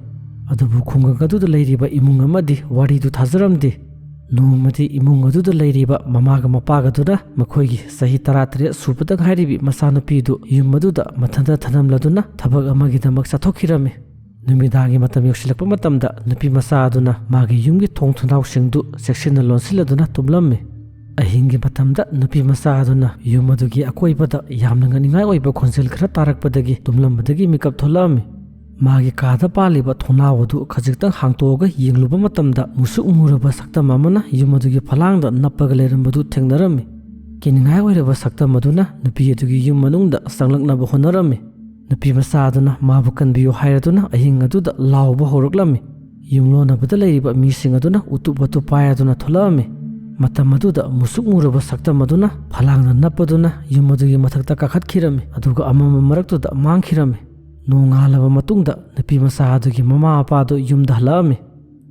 ꯑꯗꯨꯕꯨ ꯈꯨꯡꯒꯪ ꯑꯗꯨꯗ ꯂꯩꯔꯤꯕ ꯏꯃꯨꯡ ꯑꯃꯗꯤ ꯋꯥꯔꯤꯗꯨ ꯊꯥꯖꯔꯝꯗꯦ꯫ ꯅꯣꯡꯃꯗꯤ ꯏꯃꯨꯡ ꯑꯗꯨꯗ ꯂꯩꯔꯤꯕ ꯃꯃꯥꯒ ꯃꯄꯥꯒꯗꯨꯅ ꯃꯈꯣꯏꯒꯤ ꯆꯍꯤ ꯇꯔꯥꯇꯔꯦꯠ ꯁꯨꯕꯗ ꯉꯥꯏꯔꯤꯕꯤ ꯃꯆꯥꯅꯨꯄꯤꯗꯨ ꯌꯨꯝ ꯑꯗꯨꯗ ꯃꯊꯟꯇ ꯊꯅꯝꯂꯗꯨꯅ ꯊꯕꯛ ꯑꯃꯒꯤꯗꯃꯛ ꯆꯠꯊꯣꯛꯈꯤꯔꯝꯃꯤ꯫ ꯅꯨꯃꯤꯗꯥꯡꯒꯤ ꯃꯇꯝ ꯌꯧꯁꯤꯜꯂꯛꯄ ꯃꯇꯝꯗ ꯅꯨꯄꯤ ꯃꯆꯥ ꯑꯗꯨꯅ ꯃꯥꯒꯤ ꯌꯨꯝꯒꯤ ꯊꯣꯡ ꯊꯣꯡꯅꯥꯎꯁꯤꯡꯗꯨ ꯆꯦꯛꯁꯤꯟꯅ ꯂꯣꯟꯁꯤꯜꯂꯗꯨꯅ ꯇꯨꯝꯂꯝꯃꯤ꯫ ꯑꯍꯤꯡꯒꯤ ꯃꯇꯝꯗ ꯅꯨꯄꯤ ꯃꯆꯥ ꯑꯗꯨꯅ ꯌꯨꯝ ꯑꯗꯨꯒꯤ ꯑꯀꯣꯏꯕꯗ ꯌꯥꯝꯅ ꯉꯛꯅꯤꯡꯉꯥꯏ ꯑꯣꯏꯕ ꯈꯣꯟꯖꯦꯜ ꯈꯔ ꯇꯥꯔꯛꯄꯗꯒꯤ ꯇꯨꯝꯂꯝꯕꯗꯒꯤ ꯃꯤꯀꯞ ꯊꯣꯛꯂꯛꯑꯝꯃꯤ꯫ ꯃꯥꯒꯤ ꯀꯥꯗ ꯄꯥꯜꯂꯤꯕ ꯊꯣꯡꯅꯥꯎ ꯑꯗꯨ ꯈꯖꯤꯛꯇꯪ ꯍꯥꯡꯇꯣꯛꯑꯒ ꯌꯦꯡꯂꯨꯕ ꯃꯇꯝꯗ, ꯃꯨꯁꯨꯛ ꯃꯨꯔꯕ ꯁꯛꯇꯝ ꯑꯃꯅ ꯌꯨꯝ ꯑꯗꯨꯒꯤ ꯐꯂꯥꯡꯗ ꯅꯞꯄꯒ ꯂꯩꯔꯝꯕꯗꯨ ꯊꯦꯡꯅꯔꯝꯃꯤ꯫ ꯀꯤꯅꯤꯡꯉꯥꯏ ꯑꯣꯏꯔꯕ ꯁꯛꯇꯝ ꯑꯗꯨꯅ ꯅꯨꯄꯤ ꯑꯗꯨꯒꯤ ꯌꯨꯝ ꯃꯅꯨꯡꯗ ꯆꯪꯂꯛꯅꯕ ꯍꯣꯠꯅꯔꯝꯃꯤ꯫ ꯅꯨꯄꯤ ꯃꯆꯥ ꯑꯗꯨꯅ ꯃꯥꯕꯨ ꯀꯟꯕꯤꯌꯨ ꯍꯥꯏꯔꯗꯨꯅ ꯑꯍꯤꯡ ꯑꯗꯨꯗ ꯂꯥꯎꯕ ꯍꯧꯔꯛꯂꯝꯃꯤ꯫ ꯌꯨꯝꯂꯣꯟꯅꯕꯗ ꯂꯩꯔꯤꯕ ꯃꯤꯁꯤꯡ ꯑꯗꯨꯅ ꯎꯇꯨꯞ ꯋꯥꯇꯨꯞ ꯄꯥꯏꯔꯗꯨꯅ ꯊꯣꯛꯂꯛꯑꯝꯃꯤ꯫ ꯃꯇꯝ ꯑꯗꯨꯗ ꯃꯨꯁꯨꯛ ꯃꯨꯔꯕ ꯁꯛꯇꯝ ꯑꯗꯨꯅ ꯐꯂꯥꯡꯗ ꯅꯞꯄꯗꯨꯅ ꯌꯨꯝ ꯑꯗꯨꯒꯤ ꯃꯊꯛꯇ ꯀꯥꯈꯠꯈꯤꯔꯝꯃꯤ, ꯑꯗꯨꯒ ꯑꯃꯝꯕ ꯃꯔꯛꯇꯨꯗ ꯃꯥꯡꯈꯤꯔꯝꯃꯤ꯫ ꯅꯣꯡꯉꯥꯜꯂꯕ ꯃꯇꯨꯡꯗ ꯅꯨꯄꯤ ꯃꯆꯥ ꯑꯗꯨꯒꯤ ꯃꯃꯥ ꯃꯄꯥꯗꯨ ꯌꯨꯝꯗ ꯍꯜꯂꯛꯑꯝꯃꯤ꯫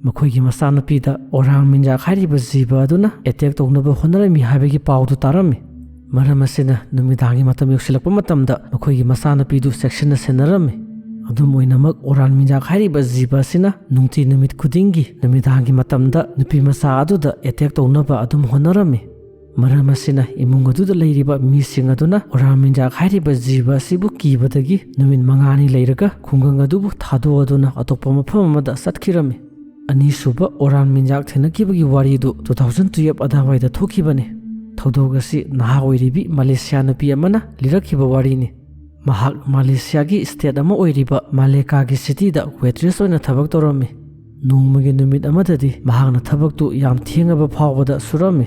ꯃꯈꯣꯏꯒꯤ ꯃꯆꯥꯅꯨꯄꯤꯗ ꯑꯣꯔꯥꯡ ꯃꯤꯟꯖꯥꯛ ꯍꯥꯏꯔꯤꯕ ꯖꯤꯕ ꯑꯗꯨꯅ ꯑꯦꯇꯦꯛ ꯇꯧꯅꯕ ꯍꯣꯠꯅꯔꯝꯃꯤ ꯍꯥꯏꯕꯒꯤ ꯄꯥꯎꯗꯨ ꯇꯥꯔꯝꯃꯤ꯫ ꯃꯔꯝ ꯑꯁꯤꯅ ꯅꯨꯃꯤꯗꯥꯡꯒꯤ ꯃꯇꯝ ꯌꯧꯁꯤꯜꯂꯛꯄ ꯃꯇꯝꯗ ꯃꯈꯣꯏꯒꯤ ꯃꯆꯥꯅꯨꯄꯤꯗꯨ ꯆꯦꯛꯁꯤꯟꯅ ꯁꯦꯟꯅꯔꯝꯃꯤ꯫ ꯑꯗꯨꯝ ꯑꯣꯏꯅꯃꯛ ꯑꯣꯔꯥꯡ ꯃꯤꯟꯖꯥꯛ ꯍꯥꯏꯔꯤꯕ ꯖꯤꯕ ꯑꯁꯤꯅ ꯅꯨꯡꯇꯤ ꯅꯨꯃꯤꯠ ꯈꯨꯗꯤꯡꯒꯤ ꯅꯨꯃꯤꯗꯥꯡꯒꯤ ꯃꯇꯝꯗ ꯅꯨꯄꯤ ꯃꯆꯥ ꯑꯗꯨꯗ ꯑꯦꯇꯦꯛ ꯇꯧꯅꯕ ꯑꯗꯨꯝ ꯍꯣꯠꯅꯔꯝꯃꯤ꯫ ꯃꯔꯝ ꯑꯁꯤꯅ ꯏꯃꯨꯡ ꯑꯗꯨꯗ ꯂꯩꯔꯤꯕ ꯃꯤꯁꯤꯡ ꯑꯗꯨꯅ ꯑꯣꯔꯥꯡ ꯃꯤꯟꯖꯥꯛ ꯍꯥꯏꯔꯤꯕ ꯖꯤꯕ ꯑꯁꯤꯕꯨ ꯀꯤꯕꯗꯒꯤ ꯅꯨꯃꯤꯠ ꯃꯉꯥꯅꯤ ꯂꯩꯔꯒ ꯈꯨꯡꯒꯪ ꯑꯗꯨꯕꯨ ꯊꯥꯗꯣꯛꯑꯗꯨꯅ ꯑꯇꯣꯞꯄ ꯃꯐꯝ ꯑꯃꯗ ꯆꯠꯈꯤꯔꯝꯃꯤ꯫ ꯑꯅꯤꯁꯨꯕ ꯑꯣꯔꯥꯡ ꯃꯤꯟꯖꯥꯛ ꯊꯦꯡꯅꯈꯤꯕꯒꯤ ꯋꯥꯔꯤꯗꯨ two thousand twelve ꯑꯗꯨꯋꯥꯏꯗ ꯊꯣꯛꯈꯤꯕꯅꯤ꯫ ꯊꯧꯗꯣꯛ ꯑꯁꯤ ꯅꯍꯥ ꯑꯣꯏꯔꯤꯕꯤ ꯃꯂꯦꯁꯤꯌꯥ ꯅꯨꯄꯤ ꯑꯃꯅ ꯂꯤꯔꯛꯈꯤꯕ ꯋꯥꯔꯤꯅꯤ꯫ ꯃꯍꯥꯛ ꯃꯂꯦꯁꯤꯌꯥꯒꯤ ꯁ꯭ꯇꯦꯠ ꯑꯃ ꯑꯣꯏꯔꯤꯕ ꯃꯥꯂꯦꯀꯥꯒꯤ ꯁꯤꯇꯤꯗ ꯋꯦꯇ꯭ꯔꯦꯁ ꯑꯣꯏꯅ ꯊꯕꯛ ꯇꯧꯔꯝꯃꯤ꯫ ꯅꯣꯡꯃꯒꯤ ꯅꯨꯃꯤꯠ ꯑꯃꯗꯗꯤ ꯃꯍꯥꯛꯅ ꯊꯕꯛꯇꯨ ꯌꯥꯝ ꯊꯦꯡꯉꯕ ꯐꯥꯎꯕꯗ ꯁꯨꯔꯝꯃꯤ꯫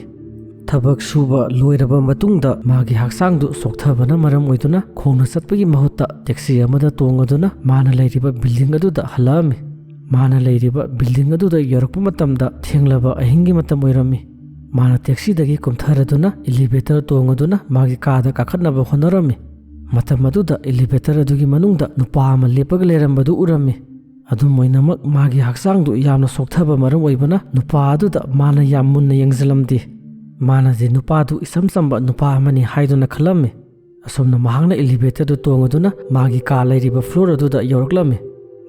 ꯊꯕꯛ ꯁꯨꯕ ꯂꯣꯏꯔꯕ ꯃꯇꯨꯡꯗ ꯃꯥꯒꯤ ꯍꯛꯆꯥꯡꯗꯨ ꯆꯣꯛꯊꯕꯅ ꯃꯔꯝ ꯑꯣꯏꯗꯨꯅ ꯈꯣꯡꯅ ꯆꯠꯄꯒꯤ ꯃꯍꯨꯠꯇ ꯇꯦꯛꯁꯤ ꯑꯃꯗ ꯇꯣꯡꯉꯗꯨꯅ ꯃꯥꯅ ꯂꯩꯔꯤꯕ ꯕꯤꯜꯗꯤꯡ ꯑꯗꯨꯗ ꯍꯜꯂꯛꯑꯝꯃꯤ꯫ ꯃꯥꯅ ꯂꯩꯔꯤꯕ ꯕꯤꯜꯗꯤꯡ ꯑꯗꯨꯗ ꯌꯧꯔꯛꯄ ꯃꯇꯝꯗ ꯊꯦꯡꯂꯕ ꯑꯍꯤꯡꯒꯤ ꯃꯇꯝ ꯑꯣꯏꯔꯝꯃꯤ꯫ ꯃꯥꯅ ꯇꯦꯛꯁꯤꯗꯒꯤ ꯀꯨꯝꯊꯔꯗꯨꯅ ꯏꯂꯤꯚꯦꯇꯔ ꯇꯣꯡꯉꯗꯨꯅ ꯃꯥꯒꯤ ꯀꯥꯗ ꯀꯥꯈꯠꯅꯕ ꯍꯣꯠꯅꯔꯝꯃꯤ꯫ ꯃꯇꯝ ꯑꯗꯨꯗ ꯏꯂꯤꯚꯦꯇꯔ ꯑꯗꯨꯒꯤ ꯃꯅꯨꯡꯗ ꯅꯨꯄꯥ ꯑꯃ ꯂꯦꯞꯄꯒ ꯂꯩꯔꯝꯕꯗꯨ ꯎꯔꯝꯃꯤ꯫ ꯑꯗꯨꯝ ꯑꯣꯏꯅꯃꯛ ꯃꯥꯒꯤ ꯍꯛꯆꯥꯡꯗꯨ ꯌꯥꯝꯅ ꯁꯣꯛꯊꯕ ꯃꯔꯝ ꯑꯣꯏꯕꯅ ꯅꯨꯄꯥ ꯑꯗꯨꯗ ꯃꯥꯅ ꯌꯥꯝ ꯃꯨꯟꯅ ꯌꯦꯡꯁꯤꯜꯂꯝꯗꯦ꯫ ꯃꯥꯅꯗꯤ ꯅꯨꯄꯥꯗꯨ ꯏꯆꯝ ꯆꯝꯕ ꯅꯨꯄꯥ ꯑꯃꯅꯤ ꯍꯥꯏꯗꯨꯅ ꯈꯜꯂꯝꯃꯤ꯫ ꯑꯁꯨꯝꯅ ꯃꯍꯥꯛꯅ ꯏꯂꯤꯚꯦꯇꯔꯗꯨ ꯇꯣꯡꯉꯗꯨꯅ ꯃꯥꯒꯤ ꯀꯥ ꯂꯩꯔꯤꯕ ꯐ꯭ꯂꯣꯔ ꯑꯗꯨꯗ ꯌꯧꯔꯛꯂꯝꯃꯤ꯫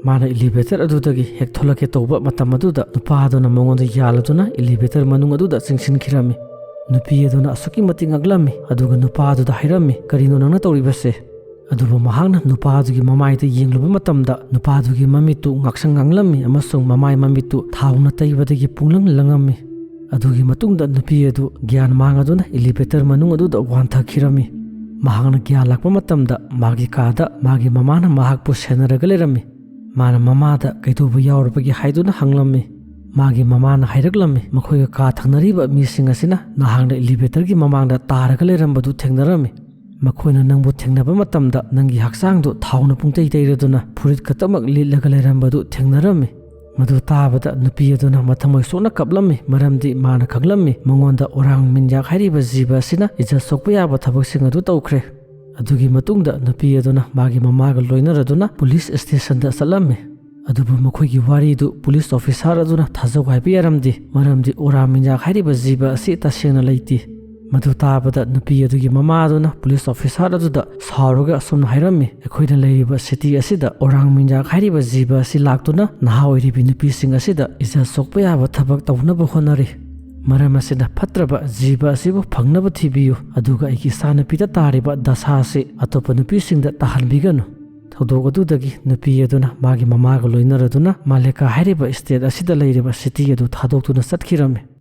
ꯃꯥꯅ ꯏꯂꯤꯚꯦꯇꯔ ꯑꯗꯨꯗꯒꯤ ꯍꯦꯛ ꯊꯣꯛꯂꯛꯀꯦ ꯇꯧꯕ ꯃꯇꯝ ꯑꯗꯨꯗ ꯅꯨꯄꯥ ꯑꯗꯨꯅ ꯃꯉꯣꯟꯗ ꯌꯥꯜꯂꯗꯨꯅ ꯏꯂꯤꯚꯦꯇꯔ ꯃꯅꯨꯡ ꯑꯗꯨꯗ ꯆꯤꯡꯁꯤꯟꯈꯤꯔꯝꯃꯤ꯫ ꯅꯨꯄꯤ ꯑꯗꯨꯅ ꯑꯁꯨꯛꯀꯤ ꯃꯇꯤꯛ ꯉꯛꯂꯝꯃꯤ, ꯑꯗꯨꯒ ꯅꯨꯄꯥ ꯑꯗꯨꯗ ꯍꯥꯏꯔꯝꯃꯤ, "ꯀꯔꯤꯅꯣ ꯅꯪꯅ ꯇꯧꯔꯤꯕꯁꯦ?" ꯑꯗꯨꯕꯨ ꯃꯍꯥꯛꯅ ꯅꯨꯄꯥꯗꯨꯒꯤ ꯃꯃꯥꯏꯗ ꯌꯦꯡꯂꯨꯕ ꯃꯇꯝꯗ ꯅꯨꯄꯥꯗꯨꯒꯤ ꯃꯃꯤꯠꯇꯨ ꯉꯥꯛꯁꯪ ꯉꯥꯡꯂꯝꯃꯤ ꯑꯃꯁꯨꯡ ꯃꯃꯥꯏ ꯃꯃꯤꯠꯇꯨ ꯊꯥꯎꯅ ꯇꯩꯕꯗꯒꯤ ꯄꯨꯡꯂꯪ ꯂꯪꯉꯝꯃꯤ꯫ ꯑꯗꯨꯒꯤ ꯃꯇꯨꯡꯗ ꯅꯨꯄꯤ ꯑꯗꯨ ꯒ꯭ꯌꯥꯟ ꯃꯥꯡꯉꯗꯨꯅ ꯏꯂꯤꯚꯦꯇꯔ ꯃꯅꯨꯡ ꯑꯗꯨꯗ ꯋꯥꯟꯊꯈꯤꯔꯝꯃꯤ꯫ ꯃꯍꯥꯛꯅ ꯒ꯭ꯌꯥꯟ ꯂꯥꯛꯄ ꯃꯇꯝꯗ ꯃꯥꯒꯤ ꯀꯥꯗ ꯃꯥꯒꯤ ꯃꯃꯥꯅ ꯃꯍꯥꯛꯄꯨ ꯁꯦꯟꯅꯔꯒ ꯂꯩꯔꯝꯃꯤ꯫ ꯃꯥꯅ ꯃꯃꯥꯗ ꯀꯩꯗꯧꯕ ꯌꯥꯎꯔꯕꯒꯦ ꯍꯥꯏꯗꯨꯅ ꯍꯪꯂꯝꯃꯤ꯫ ꯃꯥꯒꯤ ꯃꯃꯥꯅ ꯍꯥꯏꯔꯛꯂꯝꯃꯤ, ꯃꯈꯣꯏꯒ ꯀꯥ ꯊꯪꯅꯔꯤꯕ ꯃꯤꯁꯤꯡ ꯑꯁꯤꯅ ꯅꯍꯥꯛꯅ ꯏꯂꯤꯚꯦꯇꯔꯒꯤ ꯃꯃꯥꯡꯗ ꯇꯥꯔꯒ ꯂꯩꯔꯝꯕꯗꯨ ꯊꯦꯡꯅꯔꯝꯃꯤ꯫ ꯃꯈꯣꯏꯅ ꯅꯪꯕꯨ ꯊꯦꯡꯅꯕ ꯃꯇꯝꯗ ꯅꯪꯒꯤ ꯍꯛꯆꯥꯡꯗꯨ ꯊꯥꯎꯅ ꯄꯨꯡꯇꯩ ꯇꯩꯔꯗꯨꯅ ꯐꯨꯔꯤꯠ ꯈꯛꯇꯃꯛ ꯂꯤꯠꯂꯒ ꯂꯩꯔꯝꯕꯗꯨ ꯊꯦꯡꯅꯔꯝꯃꯤ꯫ ꯃꯗꯨ ꯇꯥꯕꯗ ꯅꯨꯄꯤ ꯑꯗꯨꯅ ꯃꯊꯃꯣꯏ ꯁꯣꯛꯅ ꯀꯞꯂꯝꯃꯤ, ꯃꯔꯝꯗꯤ ꯃꯥꯅ ꯈꯪꯂꯝꯃꯤ ꯃꯉꯣꯟꯗ ꯑꯣꯔꯥꯡ ꯃꯤꯟꯌꯥꯛ ꯍꯥꯏꯔꯤꯕ ꯖꯤꯕ ꯑꯁꯤꯅ ꯏꯖꯠ ꯁꯣꯛꯄ ꯌꯥꯕ ꯊꯕꯛꯁꯤꯡ ꯑꯗꯨ ꯇꯧꯈ꯭ꯔꯦ꯫ ꯑꯗꯨꯒꯤ ꯃꯇꯨꯡꯗ ꯅꯨꯄꯤ ꯑꯗꯨꯅ ꯃꯥꯒꯤ ꯃꯃꯥꯒ ꯂꯣꯏꯅꯔꯗꯨꯅ ꯄꯨꯂꯤꯁ ꯁ꯭ꯇꯦꯁꯟꯗ ꯆꯠꯂꯝꯃꯤ꯫ ꯑꯗꯨꯕꯨ ꯃꯈꯣꯏꯒꯤ ꯋꯥꯔꯤꯗꯨ ꯄꯨꯂꯤꯁ ꯑꯣꯐꯤꯁꯥꯔ ꯑꯗꯨꯅ ꯊꯥꯖꯧ ꯍꯥꯏꯕ ꯌꯥꯔꯝꯗꯦ, ꯃꯔꯝꯗꯤ ꯑꯣꯔꯥꯡ ꯃꯤꯟꯌꯥꯛ ꯍꯥꯏꯔꯤꯕ ꯖꯤꯕ ꯑꯁꯤ ꯇꯁꯦꯡꯅ ꯂꯩꯇꯦ꯫ ꯃꯗꯨ ꯇꯥꯕꯗ ꯅꯨꯄꯤ ꯑꯗꯨꯒꯤ ꯃꯃꯥ ꯑꯗꯨꯅ ꯄꯨꯂꯤꯁ ꯑꯣꯐꯤꯁꯥꯔ ꯑꯗꯨꯗ ꯁꯥꯎꯔꯒ ꯑꯁꯨꯝꯅ ꯍꯥꯏꯔꯝꯃꯤ, "ꯑꯩꯈꯣꯏꯅ ꯂꯩꯔꯤꯕ ꯁꯤꯇꯤ ꯑꯁꯤꯗ ꯑꯣꯔꯥꯡ ꯃꯤꯟꯌꯥꯛ ꯍꯥꯏꯔꯤꯕ ꯖꯤꯕ ꯑꯁꯤ ꯂꯥꯛꯇꯨꯅ ꯅꯍꯥ ꯑꯣꯏꯔꯤꯕꯤ ꯅꯨꯄꯤꯁꯤꯡ ꯑꯁꯤꯗ ꯏꯖꯠ ꯁꯣꯛꯄ ꯌꯥꯕ ꯊꯕꯛ ꯇꯧꯅꯕ ꯍꯣꯠꯅꯔꯤ꯫ ꯃꯔꯝ ꯑꯁꯤꯅ ꯐꯠꯇ꯭ꯔꯕ ꯖꯤꯕ ꯑꯁꯤꯕꯨ ꯐꯪꯅꯕ ꯊꯤꯕꯤꯌꯨ, ꯑꯗꯨꯒ ꯑꯩꯒꯤ ꯏꯆꯥꯅꯨꯄꯤꯗ ꯇꯥꯔꯤꯕ ꯗꯁꯥ ꯑꯁꯤ ꯑꯇꯣꯞꯄ ꯅꯨꯄꯤꯁꯤꯡꯗ ꯇꯥꯍꯟꯕꯤꯒꯅꯨ"꯫ ꯊꯧꯗꯣꯛ ꯑꯗꯨꯗꯒꯤ ꯅꯨꯄꯤ ꯑꯗꯨꯅ ꯃꯥꯒꯤ ꯃꯃꯥꯒ ꯂꯣꯏꯅꯔꯗꯨꯅ ꯃꯥꯂꯦꯀꯥ ꯍꯥꯏꯔꯤꯕ ꯁ꯭ꯇꯦꯠ ꯑꯁꯤꯗ ꯂꯩꯔꯤꯕ ꯁꯤꯇꯤ ꯑꯗꯨ ꯊꯥꯗꯣꯛꯇꯨꯅ ꯆꯠꯈꯤꯔꯝꯃꯤ꯫